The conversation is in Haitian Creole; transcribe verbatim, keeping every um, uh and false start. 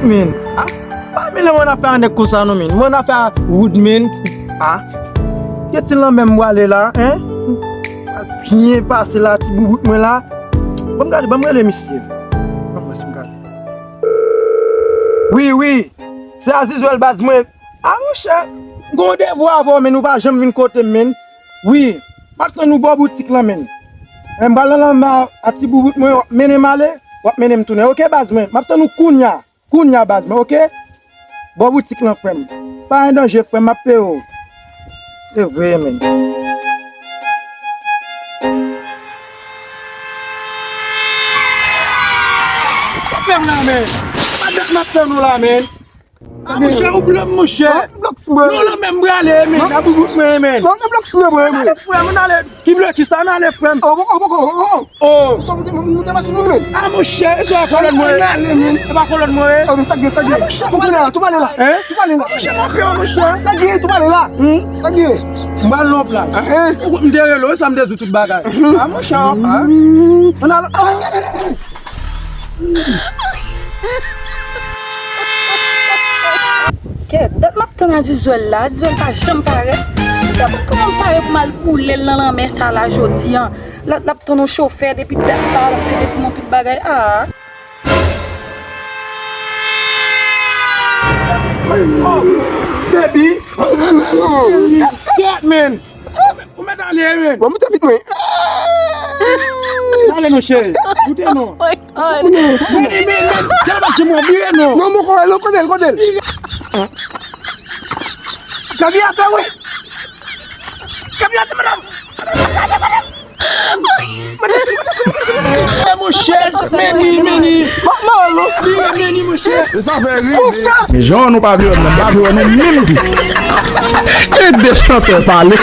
Men, ah, pa mele mwen afè a nèg konsa non, men. Mwen afè a wood, men. Ah, kiyès se lanmè m prale la, en? Al byen pase la, ti boubout mwen la. Ban m gade, ban m rele misye. Ban m wè si m gade. Wi, wi. Se Azizwèl baz mwen. Ah, monchè, m gon randevou avè w, men ou pa janm vin kote m, men. Wi, m ap tann ou bò boutik lan, men. Men m pral nan lanmè a, a ti boubout mwen, w ap mennen m ale, w ap mennen m tounen. Oke, baz mwen, m ap tann ou kounya. Kounya, baz mwen, oke? Bò boutik lan, frè m. Pa gen danje, frè m, m ap peye w. Se vre, men. Sa fè m la, men. Pa dat m ap tann ou la, men. Ah, monchè, ou blòk, monchè. Non, lanmè m prale, men. Nan boubout mwen, men. Non, nan blòk sou mwen, men. Ale, frè m, ale. Ki blòk, ki sa, n ale, frè m. Oh, oh, oh, oh, oh. Oh. Sa moute, moute machin mwen, men. Ah, monchè, e sa kolòn mwen ye. N ale, men. E pa kolòn mwen ye. Oh, men sa gen, sa gen. Ah, monchè, tou pale la, tou pale la. Hein? Tou pale la. Ah, monchè, m ap peye w, monchè. Sa gen, tou pale la. Hmm? Sa gen. M pral nan yon plas. Hein? Ou, m te rele w, sa m te di w tout bagay. Ah, monchè, ah. Ann al. Kèt, dat m ap tann Azizwèl la, Azizwèl pa janm parèt. Kòman m pare pou m al boule l nan lanmè sa la jodi a? L ap, l ap tann yon chofè depi dat sa a, l ap rele di m yon pil bagay. Ah. Oh, baby. Kèt, men. Ou mèt ale, men. Bon, moute vit, mwen. Ale non, cheri. Moute non. Oh my God. Men, men, men, men. Gade pa janm vire non. Non, mwen konnen, non, konnen, konnen. Gabi atè, wi. Gabi atè, madanm. Madanm, madanm, madanm. Eh, monchè, meni, meni. Meni, meni, monchè. E sa fè ri. Men jan nou pa vle wè m nan, m pa vle wè nou menm tou. E de chantè pale.